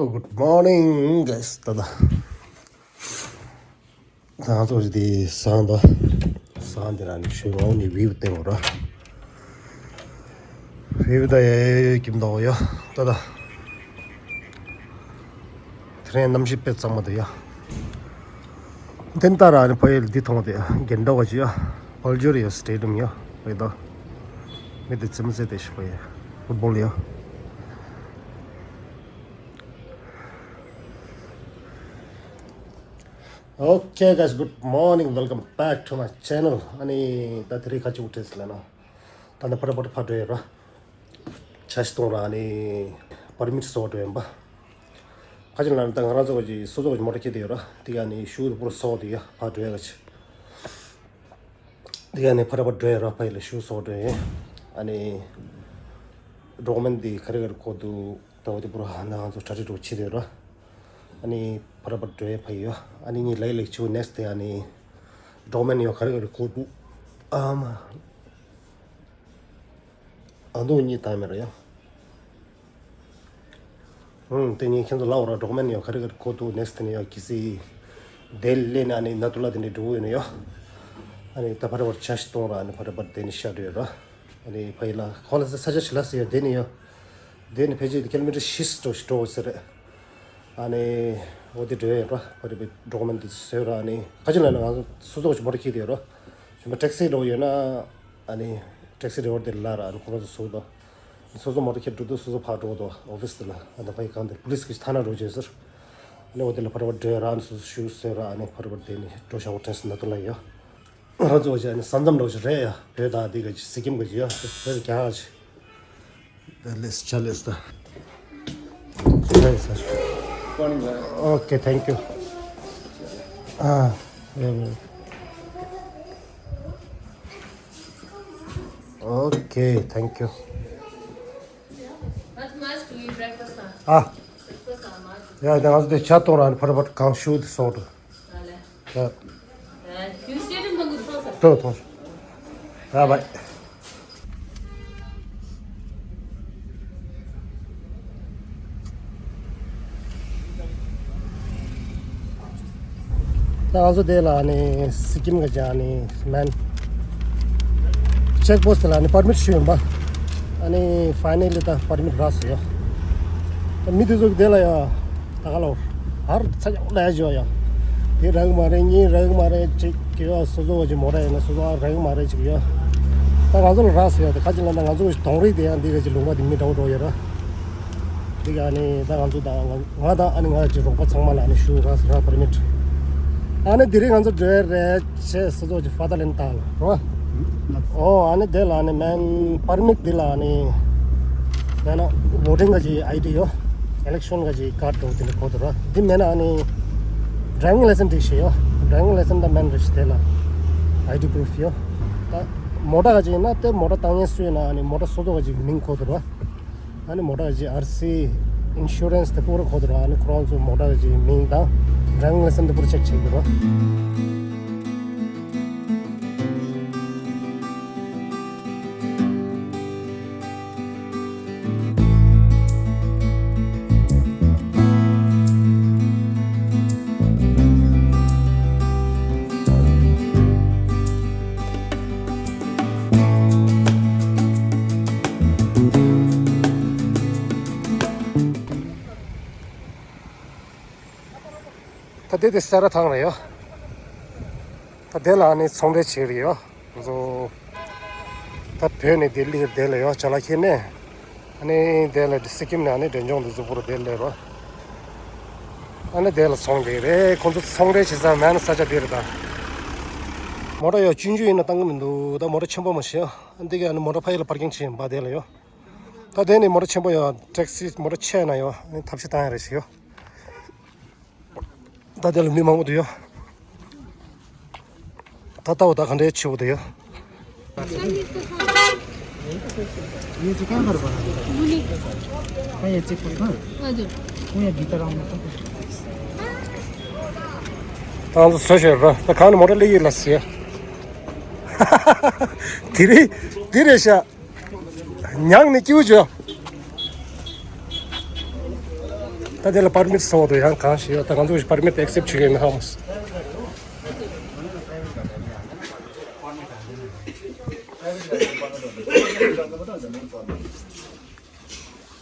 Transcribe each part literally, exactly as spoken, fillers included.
Good morning, guys. ད་ད། ད་ང་ཚོ་འདི་སང་ད། སང་འདི་ར་ནི་ཞོལ་ངའོ་ནི་བིའུ་བསྟན་འོ་ར། བིའུ་ད་ཡ་ཡ་ཡ་ཀིམ་ད་འོ་ཡ། ད་ད། དེ་རིང་གནམ་གཤིས་དཔེ་གཙང་མ་འདུག་ཡ། དེ་ལྟར་ར་ནི་ཕ་ཡུལ་འདི་མཐོང་སྟེ་རྒན་འདྲ་བ་ཅི་ཡ། ཨལ་ཇི་རི་ཡ་སི་ཊེ་ཌི་ཡམ་ཡ། བའི་ད། མི་དེ་ཙི་མི་ཙི་དེ་ཤི་པ་ཡ། ཕུཊ་བོལ་ཡ། Okay, guys, good morning. Welcome back to my channel. ཨ་ནི་ད་དེ་རིང་ཁ་ཅིག་འུ་ཐེས་ལ་ན། ད་ནི་ཕར་ཕར་ཕར་འགྲོ་ཡོད་ར། ཆ་ཞིག་གཏོང་ར་ཨ་ནི་པར་མིཊ་བཟོ་འགྲོ་ཡིན་པ། ཁ་ཅིག་ལ་ན་ད་ང་རང་ཚོ་གི་སོ་སོ་གི་མོ་ཊ་ཁྱེར་དེ་ཡོད་ར། དེ་ག་ནི་ཤུ་དུ་པུར་བཟོ་དེ་ཡ་ཕར་འགྲོ་ཡ་ག་ཅིག་དེ་ག་ནི་ཕར་ཕར་འགྲོ་ཡོད་ར། ཕ་ཡི་ལ་ཤུ་བཟོ་འགྲོ་ཡིན། ཨ་ནི་ཌོ་ཀུ་མེན་དེ་ག་རེ་ག་རེ་དགོས་འདུག་ད་འོ་དེ་པུ་ར་ཧ་ན་ང་ཚོ་གྲ་སྒྲིག་འགྲོ་བྱེད་དེ་ཡོད་ར། ཨ་ནི་ཕར་ཕར་འགྲོ་ཡ་ཕ་ཡི་ཡོད། ཨ་ནི་ངའི་ལའི་ལེགས་ཆུ་ནེག་སི་དེ་ཨ་ནི་ཌོ་ཀུ་མེན་ཡོད་ག་རེ་ག་རེ་དགོས་འདུག་ཨ་མ། ཨ་འདུག་གཉིས་བཏང་མེད་ར་ཡ། ཧུང་དེ་གཉིས་ཁྱེད་ཚོ་ལབ་ར། ཌོ་ཀུ་མེན་ཡོད་ག་རེ་ག་རེ་དགོས་འདུག་ནེག་སི་དེ་ནི་ཡོད་གི་སི། དེ་ལས་ནི་ཨ་ནི་ན་དུ་ལ་དེ་འདྲའི་འགྲོ་གི་ཡོད་ནི་ཡ། ཨ་ནི་ད་ཕར་ཕར་ཆ་ཞིག་གཏོང་ར། ཨ་ནི་ཕར་ཕར་དེ་ནི་ཤ་འགྲོ་ཡོད་ར། ཨ་ནི་ཕ་ཡི་ལ་ཁོ་ལ་ས་ཆ་ཞིག་ལ་སི་ཡོད་དེ་ནི་ཡོད། དེ་ནི་ཕལ་ཆེར་ཀི་ལོ་མི་ཊར་བཞི་ཙམ་འགྲོ་ཞིག་འགྲོ་ཟེར་རེད། ཨ་ནི་འོ་དེ་འགྲོ་ཡོད་ར། ཕར་ཕར་ཌོ་ཀུ་མེན་དེ་བཟོས་ར། ཨ་ནི་ཁ་ཅིག་ལ་ན་ང་ཚོ་སོ་སོ་གི་མོ་ཊ་ཁྱེར་དེ་ཡོད་ར། གཞན་པ་ཊེག་སི་འགྲོ་ཡོད་ན། ཨ་ནི་ཊེག་སི་ཌ་རའི་ཝར་དེ་ལ་ར། ཨ་ནི་ཁོ་རང་ཚོ་སོ་སོ་སོ་སོ་མོ་ཊ་ཁྱེར་འགྲོ་དུས་སོ་སོ་ཕར་འགྲོ་དོ་ཨོ་ཕིས་དེ་ལ། ཨ་ནི་ཕ་ཡི་གང་དེ་པུ་ལིས་ཀྱི་ཐ་ན་འགྲོ་བྱས་ཟེར། ཨ་ནི་འོ་དེ་ལ་ཕར་ཕར་འགྲོ་ར། ཨ་ནི་སོ་སོ་ཤུ་ཟེར་ར། ཨ་ནི་ཕར་ཕར་དེ་ནི་འགྲོ་ཤག་འོ་ཊེག་སི་ན་དུ་ལ་ཡོད། ང་རང་ཚོ་བྱས་ཨ་ནི་ས་མཚམས་འགྲོ་བྱས་རེད་ཡ། བོད་དང་དེ་ག་ཅིག་སི་ཀིམ་ག་ཅིག་ཡ། བོད་རྒྱ་ག་ཅིག་ད་ལེས་ཆ་ལེས་ད། Thanks, sir. Morning, sir. Okay, thank you. Ah, yeah, yeah. Okay, thank you. Not much to eat breakfast, sir. Ah. Breakfast, sir, much. Yeah, then I was the chat around for about Kangshu, the sort. ཡ། ཐོངས་ཐོངས། ཡ་བའི། ད་ང་ཚོ་དེ་ལ་ནི་སི་ཀིམ་ག་ཅིག་ནི་མན། ཅེག་པོ་སི་ཊི་ལ་ནི་པར་མིཊ་ཞུས་ཡིན་པ། ཨ་ནི་ཕའི་ནལ་ལི་ད་པར་མིཊ་རག་སོང་ཡ། ད་མི་དེ་ཚོ་གི་དེ་ལ་ཡ། ད་ག་ལོར། ཧར་ཚ་ཡག་ལ་ཡ་ཅོ་ཡ། དེ་རག་མ་རེད། གཉིས་རག་མ་རེད། ཅིག་གི་ཡ་སོ་སོ་བ་ཅིག་མོ་ར་ཡིན་ན་སོ་སོ་ཨ་རག་མ་རེད་ཅིག་ཡ། ད་ང་ཚོ་ལ་རག་སོང་ཡ། དེ་ཁ་ཅིག་ལ་ད་ང་ཚོ་གི་གདོང་རིས་དེ་ཡང་འདི་ག་ཅིག་ལུང་པ་དེ་མི་འདྲ་བོ་འགྲོ་ཡོད་ར། འདི་ག་ནི་ད་ང་ཚོ་དང་ང་ང་དང་ཨ་ནི་ང་ཅིག་རོགས་པ་ཚང་མ་ལ་ཨ་ནི་ཞུ་རག་སོང་ར་པར་མིཊ། ཨ་ནི་དེ་རིང་ང་ཚོ་འགྲོ་ཡ་རེད། ཆེ་སོ་སོ་ཅིག་ཧྥ་ཏ་ལན་ཏཱལ་རོ། ཨོ་ཨ་ནི་དེ་ལ་ཨ་ནི་མན་པར་མིཊ་འདི་ལ་ཨ་ནི་ཡང་ན་བོ་ཊིང་ག་ཅིག་ཨའི་ཌི་ཡོད། ཨི་ལེག་ཤོན་ག་ཅིག་ཀཱཌ་འདྲ་བོ་དེ་འདྲ་དགོས་འདུག་ར། འདི་མེད་ན་ཨ་ནི་ཌ་རའི་ཝིང་ལའི་སེན་སྒྲིག་ཤེས་ཡོད། ཌ་རའི་ཝིང་ལའི་སེན་ད་མན་རེད་ཤི། དེ་ལ་ཨའི་ཌི་པུ་རུཕ་ཡོད། ད་མོ་ཊ་ག་ཅིག་ཡིན་ན་དེ་མོ་ཊ་བཏང་མཁན་སུ་ཡིན་ན་ཨ་ནི་མོ་ཊ་སོ་སོ་ག་ཅིག་མིང་དགོས་འདུག་ར། ཨ་ནི་མོ་ཊ་ག་ཅིག་ཨར་སི། ཨིན་ཤུ་རན་སི་དེ་པུ་ར་དགོས་འདུག་ར། ཨ་ནི་ཁོ་རང་ཚོ་མོ་ཊ་ག་ཅིག་མིང་དང་ཌ་རའི་ཝིང་ལའི་སེན་དེ་པུ་ར་ཅེག་བྱེད་དགོས་ར། ད་དེ་དེ་སེ་ར་ཐང་རེད་ཡ། ད་དེ་ལ་ནི་ཚོང་འབྲེལ་བྱེད་རེད་ཡ། ང་ཚོ་ད་བོད་ནས་ལྡི་ལི་དེ་ལ་ཡ་ཅ་ལག་ཁྱེར་ནས། ཨ་ནི་དེ་ལ་སི་ཀིམ་ནས་ཨ་ནི་འབྲས་ལྗོངས་དེ་གཟུགས་པོ་རུ་དེ་ལས་རོ། ཨ་ནི་དེ་ལ་ཚོང་དེ་རེད། ཁོང་ཚོ་ཚོང་འབྲེལ་བྱེད་ས་མེད་ན་ས་ཆ་དེ་རེད་ད། མོ་ཊ་ཡ་ཆུང་ཆུང་ཡིན་ན་བཏང་གི་མི་འདུག་ད་མོ་ཊ་ཆེན་པོ་མ་ཤེས་ཨ། འདི་ག་ཨ་ནི་མོ་ཊ་ཕ་ཡི་ལ་པར་ཀིང་བྱེད་ཡིན་པ་དེ་ལ་ཡོ། ད་དེ་ནི་མོ་ཊ་ཆེན་པོ་ཡོད། ཊེག་སི་མོ་ཊ་ཆེ་ན་ཡོད། ཨ་ནི་ཐབས་ཤེས་བཏང་ཡ་རེད་ཞིག་ཡོད། ད་དེ་ལ་མི་མང་པོ་འདུག་ཡོད། ད་ལྟ་བ་ད་ག་འདྲའི་ཆེ་བོ་འདུག་ཡོད། ये से कहाँ पर बना? मुनि। हाँ, ये चेक करना। हजुर। वो ये भीतर आउनु त। ད་ང་ཚོ་བཟོས་ཤོད་ར། ད་གང་ནས་མོ་ཊ་སླེབས་ཡོད་ལ་ཟེར། དེ་རེད། དེ་རེད་ཤག་ཉང་ནས་སྐྱིའུ་བྱོས། ད་དེ་ལ་པར་མིཊ་ཚོགས་འདུག་ཡང་གང་ཞིག་ཡོད། ད་ང་ཚོ་པར་མིཊ་ཨེག་སེབ་བྱེད་ཀྱི་ཡོད་མེད་ཧ་མ་སོང་།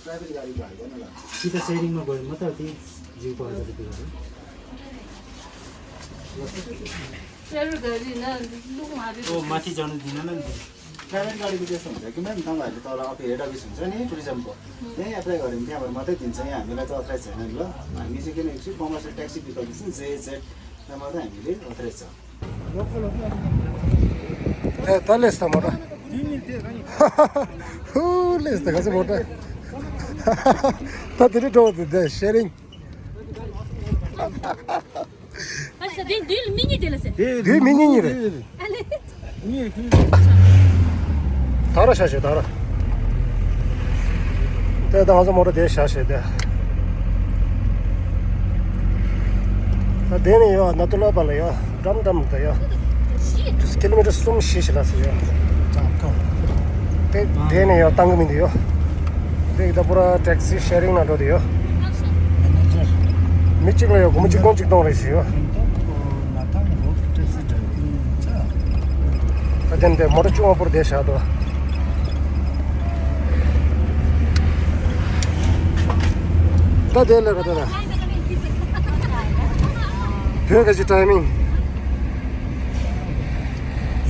प्राइभेट गाडी त हाल्दैन ल। कि त सेयरिङमा गयो, म त त्यही जिउ पाउँछ त्यति बेला। प्राइभेट गाडी न, लुक माथि ओ, माथि जानु दिँदैन नि। प्राइभेट गाडीको त्यस्तो हुन्छ कि म्याम, तपाईँहरूले तल अफिस, हेड अफिस हुन्छ नि टुरिज्मको, त्यहीँ एप्लाई गऱ्यो भने त्यहाँबाट मात्रै दिन्छ। यहाँ हामीलाई त अथराइज छैन नि। ल, हामी चाहिँ किन एकछिन कमर्सियल ट्याक्सी विकल्प चाहिँ जेजेड, त्यहाँ मात्रै हामीले अथराइज छ। ད་ད་ལས་ད་མོ་ད། ཧུ་ལས་ད་ག་ཚོད་མོ་ད། ད་དེ་རིང་འགྲོ་འདི་ད་ཤེ་རིང་། ཨ་ས་དེ་འདི་མི་གཉིས་དེ་ལ་ཟེར། དེ་མི་གཉིས་གཉིས་རེད། ཨ་ལེ། ད་ར་ཤ་ཤེ་ད་ར། དེ་ད་ང་ཚོ་མོ་ཊ་དེ་ཤ་ཤེ་དེ། ད་དེ་ནས་ཡོ་ན་ཏུ་ལ་པ་ལ་ཡོ་འགྲམ་འགྲམ་དུ་ཡོ། ཀི་ལོ་མི་ཊར་གསུམ་བཞི་ཞིག་ལ་སི་ཡོ། དེ་དེ་ནས་ཡོ་བཏང་གི་མི་འདུག་ཡོ། དེ་ད་པུ་ར་ཊེག་སི་ཤེ་རིང་ན་འགྲོ་དེ་ཡོ། མི་གཅིག་ལ་ཡོ་སྒོར་མོ་གཅིག་སྟོང་གཅིག་སྟོང་རེ་ཞིག་ཡོ། ད་དེ་འདྲའི་མོ་ཊ་ཆུང་བ་པོར་བསྡད་བཞག་འདུག་ད་དེ་ལས་ཀ་ད་ད། བོད་ཀྱི་ཊའི་མིང་།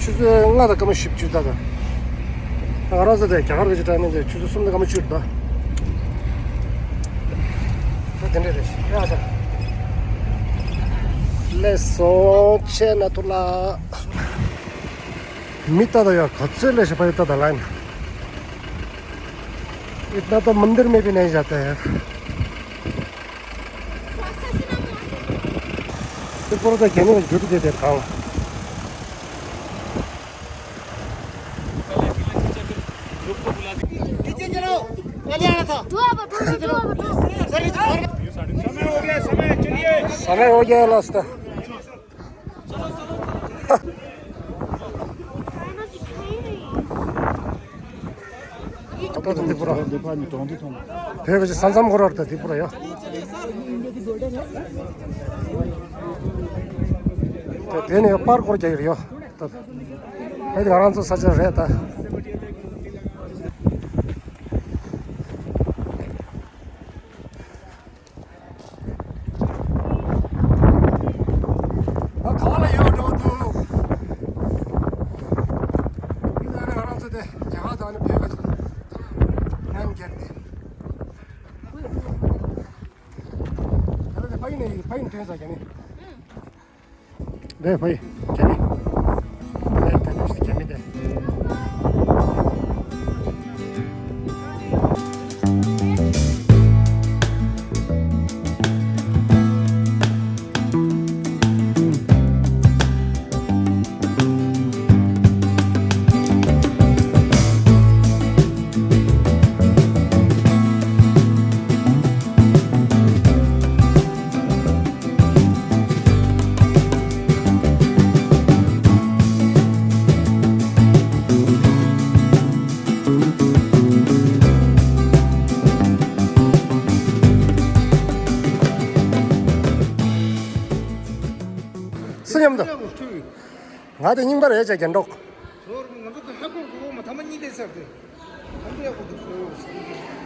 ཆུ་ཚོད་ལྔ་དང་སྐར་མ་བཞི་བཅུ་ད་ད། ང་རང་ཚོ་དེ་རྒྱ་གར་གྱི་ཊའི་མིང་དེ་ཆུ་ཚོད་གསུམ་དང་སྐར་མ་བཅུ་རེད་ད། ད་དེ་འདྲ་རེད། ཡ་ས། ལས་སོང་ཆེ་ན་ཐུ་ལ། མི་ལྟ་ད་ཡ་ག་ཚོད་ལས་ཤ་པ་ཡི་ལྟ་ད་ལ་ཡིན། इतना तो मंदिर में भी नहीं जाता है यार। ཏི་པུ་ར་ད་གན་ནི་ཇུ་ཏི་ཇེ་དེར་གང་། नीचे चलो, पहले आना था। समय हो गया, समय, चलिए। समय हो गया, लास्ट। ད་ལྟ་འདི་པུ་ར། བོད་ཀྱི་ས་མཚམས་ཁོ་རར་ད་འདི་པུ་ར་ཡ། དེ་ནས་ཡ་པར་སྐོར་རྒྱག་གི་རེད་ཡ། ད་ཨེ་དེ་ང་རང་ཚོ་ས་ཆ་རེད་ད། ང་གང་ལ་ཡོད་འགྲོ་འདུག་ཡིན་ན་ང་རང་ཚོ་དེ་རྒྱ་གར་དང་ནི་བོད་ཀྱི་ལན་བརྒྱབ་སྟེ། ད་ལྟ་དེ་ཕ་ཡིན་ནས་ཕ་ཡིན་ཐོན་ས་རྒྱ་ནི། ལས་ཕ་ཡིན་རྒྱ་ནི། ལས་ད་ནི་རྒྱ་མི་དེ། སུ་མཉམ་དུ། ང་དེ་རྙིང་པ་རེད་ཅེས་རྒྱན་འགྲོགས། ང་ཚོ་ཧ་གོ་གོ་མ་ཐ་མ་གཉིས་ལས་ཟེར་ཏེ། ཧམ་པའི་ཡག་པོ་འདུག་ཟེར།